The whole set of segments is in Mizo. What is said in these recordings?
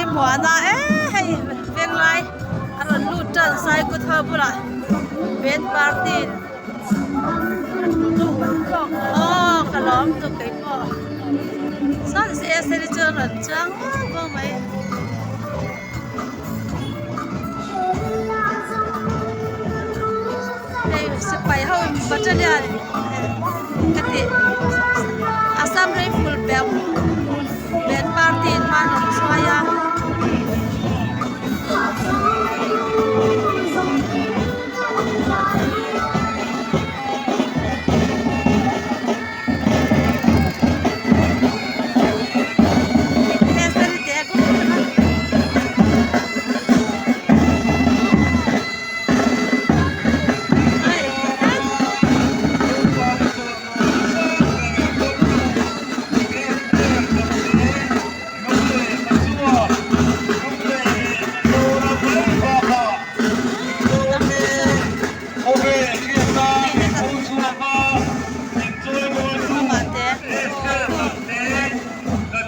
Muana e hei venglai a rawn lut tan Saikut ho bulah band party aw ka lawm tuk keipawh chuan Esther-i chu a rawn chuang vang vang mai. Hei sipai ho in battalion ka tih Assam Rifle band party in hma an rawn hruai a.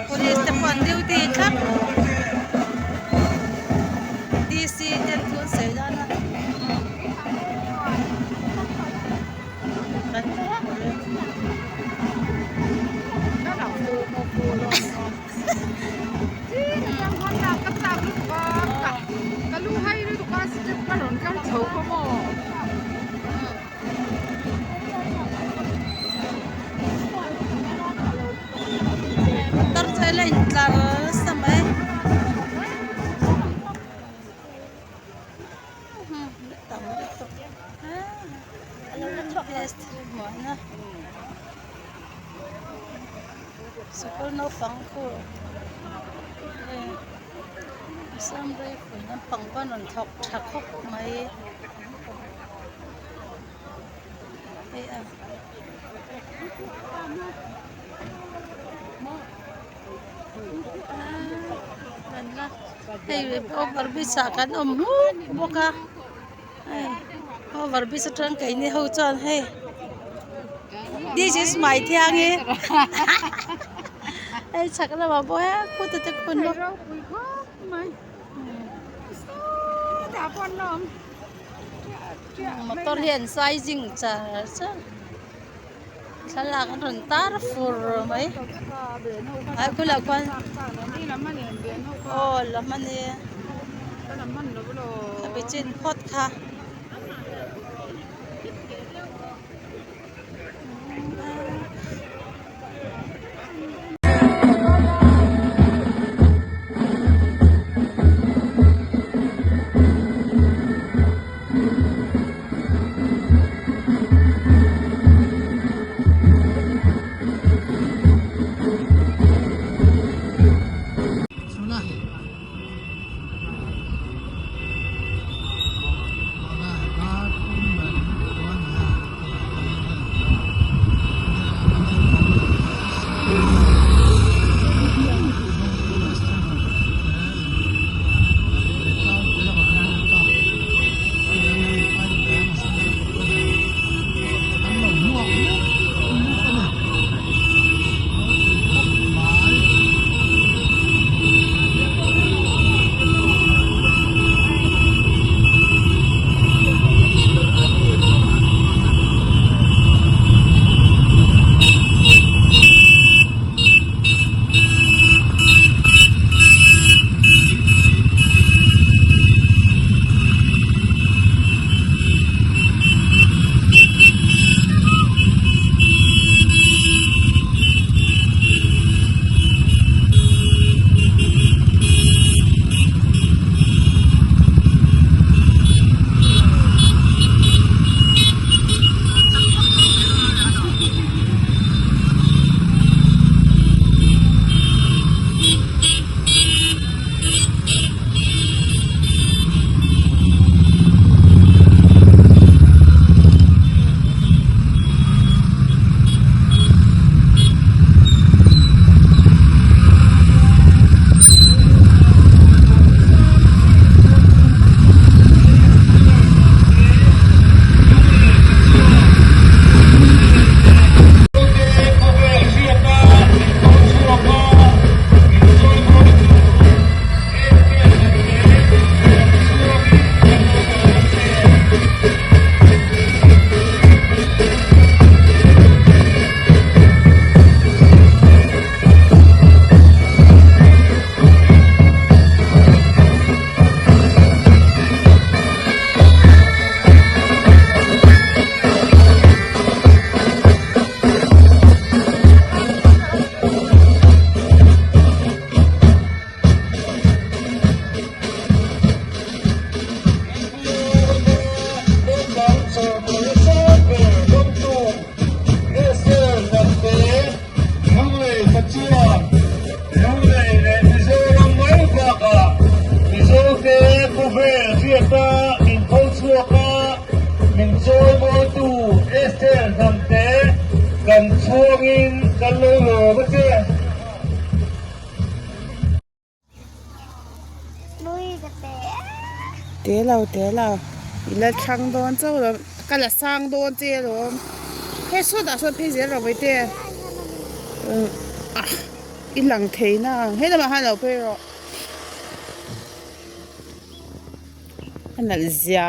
Police te pawh an duty thlap D C ten thu an sawi dan a Motor chu a la intlar nasa mai. Sikul naupang khu Assam Rifle lampang pawh an rawn thawk tha khawp mai hei a. Hei over bridge ah kan awm hmuk bawk a hei over bridge atang keini ho chuan hei this is my thiangi hei chhak lamah pawh he khute te khu an awm motor hi an sizing char char. Thlalak an rawn tar fur mai a bulah khuan aw lam a nia a be chin phawt kha. khuta min pho chhuak a, min chawimawitu Esther Hnamte kan chhuangin kan lo lawm a che. Te lo te lo i la thlang dawn chauh lo ka la sang dawn che alawm hei sawtah sawn phei zel rawh vawitea ah i lang thei na ang he lamah khan lo phei rawh a nalh zia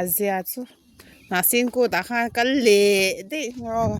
zia chu. Hnahsin kutah khan kal leh daih maw.